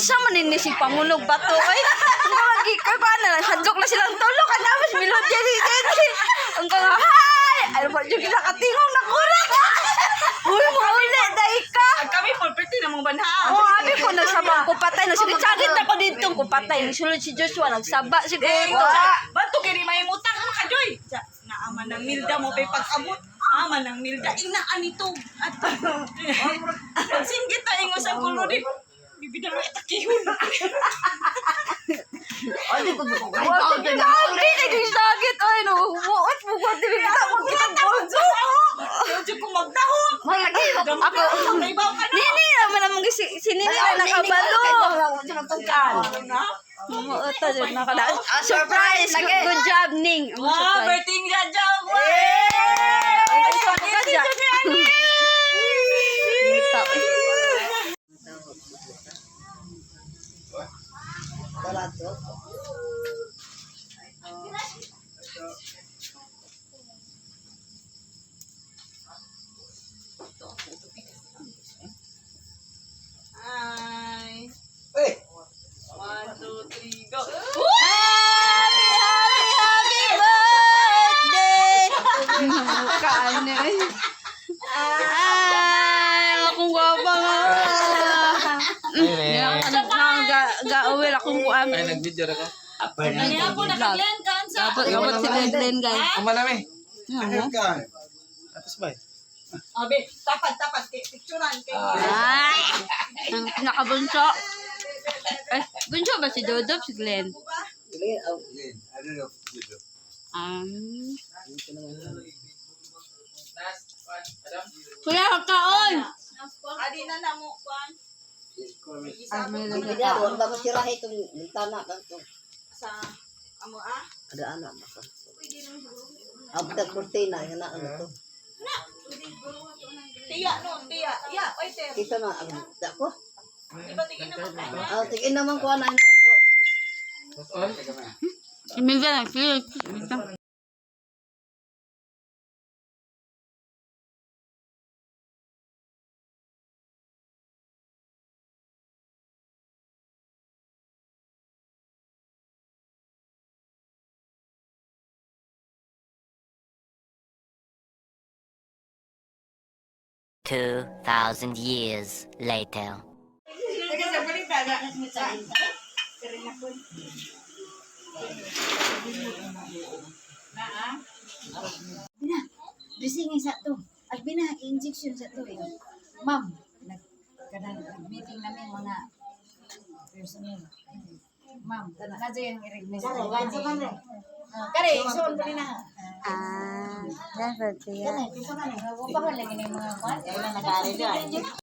Kinsa man ni si Pangulong Bato ay. Ang mga gikay pa na hadlok na silang tulo kanamos melodya ni Tete. Ang kanga hi. Ano ba jud kita katingong nakura. Uy, mo uli dai ka. Kami po, pwede na mong banhaan. Oh, abi ko nagsaba ko patay na sige tsagit ako dito ko patay. Sulod si Joshua nagsaba si Eh, Kuto. bato kini may mutang ano ka joy? Naaman ng Milda mo pay pag-abot. Aman ng Milda inaan nito. At pagsinggit ta ingos ang kulo di. Bibida mo itakihon. Wa ko grabe kay sakit ay no. Buot mo ko dili kita mo kita bonzo. Joy ko magdaho. Malagi ako. Ibaw ka na. Nini naman among si si Nini na nakabalo. Na? Muot ta jud nakada. Surprise. Good job, Ning. Ang Wow, surprise. birthday nga job. Ay, sa ka dyan. Ngita. Ay. Eh! 1, 2, 3, go. Happy, happy, happy birthday! Kaan eh. Ay, akong gwapa nga. Ga-uwi akong kuam. Ay, nag-video ra ka. Kanya po nakaglen kan sa. Dapat dapat si Glenn, guys. Uma na mi. Ano? Atos ba? Abi, tapad tapad kay picturean kay. Ah, ang pinakabunso. Eh, bunso ba si Dodop, si Glenn? Ano Kuya, kaon! Adi na na mo kwan. Bida, wala ba sirahe itong bintana kanto. Sa amo ah. Ada anak ba? Abda kurtina nga na ano to. Tiya no, tiya. Ya, oy ter. Kita na ang da ko. Di ba tingin naman ka na? Ah, tingin naman ko ana ko. Emilia, nag-feel. 2,000 years later. Dressing sa to. Albina, injection sa to eh. Ma'am, nag kanang nag-meeting namin mga personnel. Ma'am, kana dyan yung i-request. Kare, isuon ko na. Ah, dapat siya. Kare, kisa man eh. Upahan lagi na yung mga kwan.